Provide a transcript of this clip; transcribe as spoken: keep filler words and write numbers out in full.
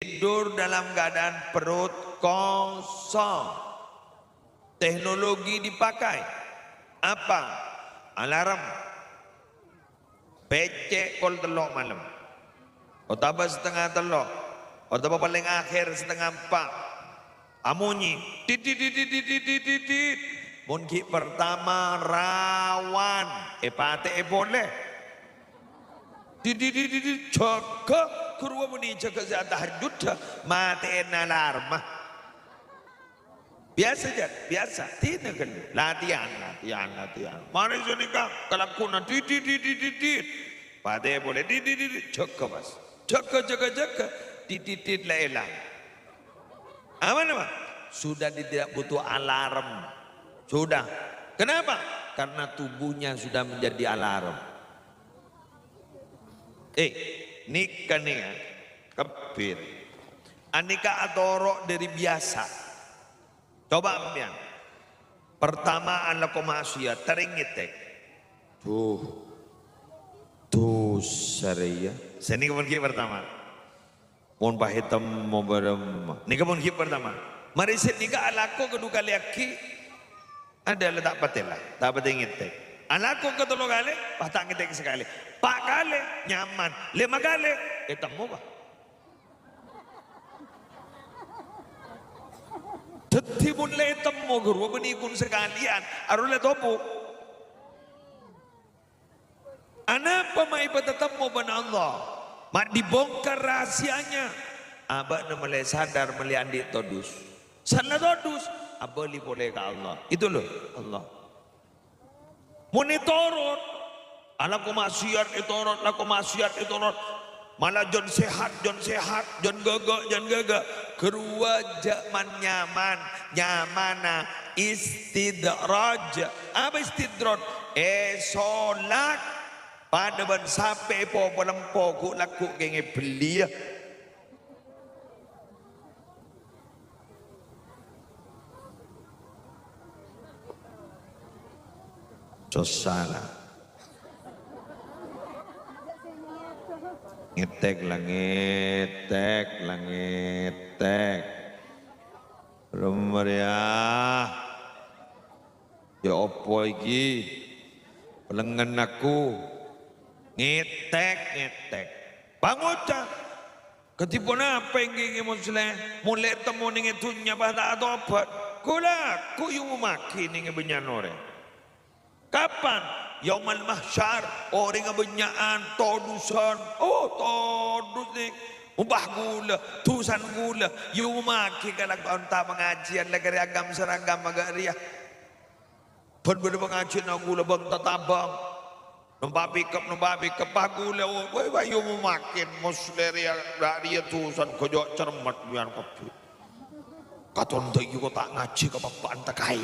Tidur dalam keadaan perut kosong. Teknologi dipakai. Apa? Alarm. Pècè' kol tello' malem. Otabâ satengnga tello'. Otabâ palèng akhèr satengnga empa'. Amonye. Dit, dit, dit. Mon ghi' pertama rawan. Èpatè'è polè. Dit, dit, dit, dit, dit. Jâgâ. Ghâruwa bânnè jâgâ sè atahajjud. Matè'è alarm. Biyasa, Jhât, biyasa. Dina ghâllu. Latihan, latihan, latihan. Marè sanèka, kalakowanna, dit, dit, dit, dit, dit, dit. Patè polè, dit, dit, dit, dit. Jâgâ, pas. Jâgâ, jâgâ, jâgâ. Dit, dit, dit, la èlang. Aman, apa? Sudah dia tidak butuh alarm. Sudah. Kenapa? Karena tubuhnya sudah menjadi alarm. Eh, nèka nèya, kabbhi. Anèka atoro' dhâri biyasa. Coba sampèyan. Pertama alako maksiat, terèng ngètèk. Duh. Duh, sarèya. Sanèka mon ghi' pertama. Mon pas ètemmo bârâmma. Nèka mon ghi' pertama. Marè sanèka alako kadhu kalè aghi'. Adâ' la ta' patè la, ta' patè ngètèk. Alako katello kalè, pas ta' ngètèk sakalè. Pa' kalè, nyaman. Lèma kalè, ètemmo, Pak. Dhâddhi, mon la ètemmo, ghâruwa bânnè ghun sakalèyan, arowa la topo'. Anapa ma' èpatatemmo bân Allah? Ma' dibongkar rahasianya. Abâ'na molaè sadar molaè andi' todus. Sella todus, abâli polè ka Allah. Itu loh, Allah. Mon ètorot, alako maksiat ètorot, lako maksiat ètorot. Mala jân sehat, jân sehat, jân ghâghâ, jân ghâghâ. Ghâruwa jhâ' man-nyaman, nyamana istidraj. Apa istidraj? Èsolak. Padâ bân sapè èpopolempo ghu'-lagghu' kèngèng èbelliyâ. Sossa la. Ngètèk la ngètèk la ngètèk. Belum meriah. Ya apa iki? Pelengen aku. Ngètèk, ngètèk. Pangoca'. Kadhi ponapa èngghi, Kè Musleh? Molaè temmo neng è dhunnya pas ta' atobhât. Ghulâ, ghu' èomommaghi neng è bânnya'an orèng. Kapan? Yaumal Mahsyar, orèngnga bânnya'an, todusan. Oh, todus, neng. Ompah ghulâ, dusan ghulâ. Èomommaghi kalabân ta' pangajiyân, la karè agam-saragam maghâ' rèya. Bân bâdâ pangajiyânna ghulâ bân tatabâng. Nompa' pikep, nompa' pikep, pas ghulâ, wè, wè, èomommaghi, Musleh rèya, ra' rèya dusan, ghâjâ' cermet, biyân kabbhi. Katon dâ' iyâ ko' ta' ngajhi ka pappa'an takaè.